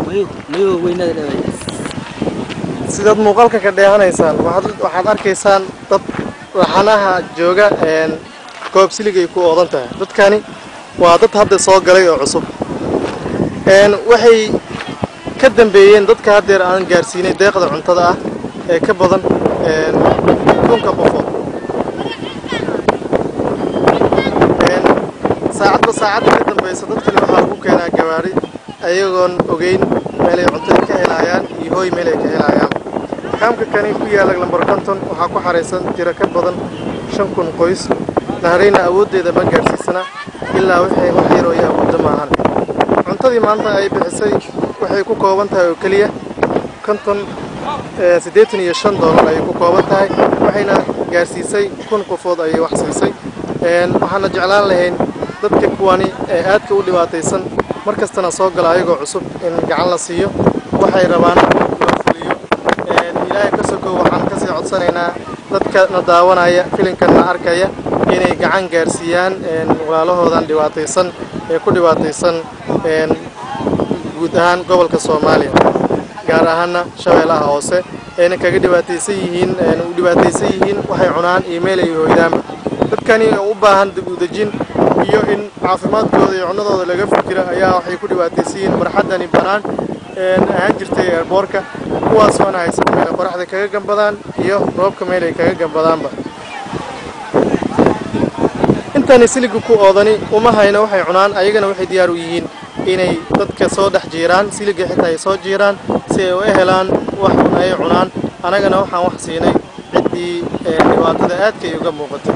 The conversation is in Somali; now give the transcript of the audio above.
Mayo weynada leedahay. Sidaad muuqaalka ka dheehanaysaan, waxaad arkaysaan dad laxanaha jooga goob silig ay ku oodan tahay. Dadkani waa dad hadda soo galay oo cusub. Waxay ka dambeeyeen dadka haddeer aan gaarsiinay deeqda cuntada ah ee ka badan 1000-ka qofood. Saacadba saacadda ka dambaysa dadkani waxaa lagu keenaa gawaari, ayagoon ogeyn meelay cuntada ka helayaan iyo hooy meelay ka helayaan. Kaamka kani ku yaala lambar 50 waxaa ku xaraysan tiro ka badan 5000 qoys. Naharayna awooddeeda ma gaarsiisana ilaa waxay wax yar oo ay awooddo maahan. Cuntadii maanta ay bixisay waxay ku kooban tahay oo keliya 50, $85 ayay ku kooban tahay, waxayna gaarsiisay 1000 qofood ayay wax siisay. Waxaana jeclaan lahayn dadka kuwani ee aadka u dhibaataysan mar kastana soo gala ayagoo cusub in gacan la siiyo, waxay rabaan loo fuliyo. Ilaahay ka sokow, waxaan kasii codsanaynaa dadka na daawanaya, filinkan na arkaya, inay gacan gaarsiiyaan walaalahoodan dhibaataysan ee ku dhibaataysan guud ahaan gobolka Soomaaliya, gaar ahaana Shabeellaha Hoose, ayna kaga dhibaataysan yihiin, u dhibaataysan yihiin waxay cunaan iyo meel ay hoydaanba. Dadkani oo u baahan dib u dejin iyo in caafimaadkooda iyo cunadooda laga fikiro ayaa waxay ku dhibaataysan yihiin barxaddani bannaan ahaan jirtay airboorka, kuwaasoona haysan meel ay qoraxda kaga gambadaan iyo roobka meel ay kaga gambadaanba. Intani siliga ku oodani uma hayno waxay cunaan, ayagana waxay diyaar u yihiin inay dadka soo dhex jiiraan, siliga xitaa ay soo jiiraan si ay u helaan wax ay cunaan. Anagana waxaan wax siinay ciddii dhibaatada aadka ay uga muuqatay.